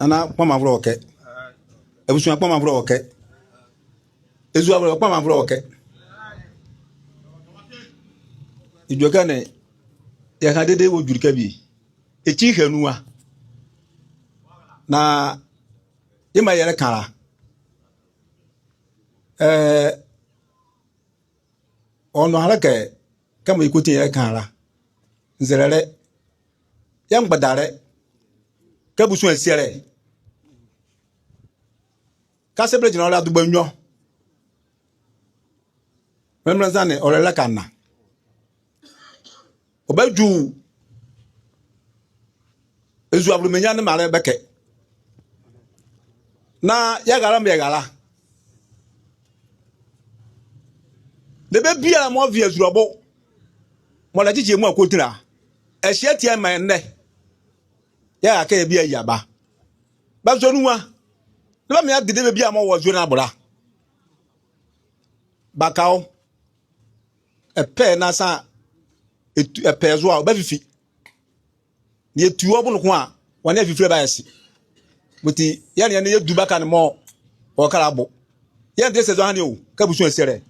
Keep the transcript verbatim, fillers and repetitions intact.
Nana kpama volɛ wɔ ɛkɛ. Abusua kpama volɛ wɔ ɛkɛ. Ezuavolɛ kpama volɛ wɔ ɛkɛ. Edwɛkɛ ne, yɛka dedee wɔ edwulɛ ɛkɛ bie. Ekyi ɛhye anu a. Na yɛmaa yɛlɛka la. Ɛɛ, ɔnle kɛ, kɛmɔ yɛkɔti yɛlɛka la. Nzɛlɛlɛ. Yɛ mgbadalɛ. Kɛ abusua sielɛ. Kase bɛlɛgyinla ɔlɛdo bɛ nwiɔ. Mrɛmrɛ Nzane ɔlɛlɛka na. Ɔbadwu ezuavolɛ mrenyia ne mraalɛ bɛkɛ. Na yɛrale mɔɔ yɛrale a, debie biala mɔɔ vi azule ɔbo, mɔɔ ɔlɛgyegye yɛ muala kɔsɔɔti la, ɛhye ati a yɛmaa ɛnɛ. Yɛrale kɛ yɛbie yɛaba. Bɛzɔ nu a. Na bɛmaa yɛade debie biala mɔɔ wɔ azule ne abo la. Baka o. Ɛpɛ na sa ɛtu, ɛpɛ zo a, ɔbafifi. Na yɛtu ɔ bo noko a, ɔnea fifile ba yɛ se. Ɔti, yɛnea na yɛdu baka ne mɔɔ ɔkala abo. Yɛndile se zɔhane o, kɛ abusua sielɛ.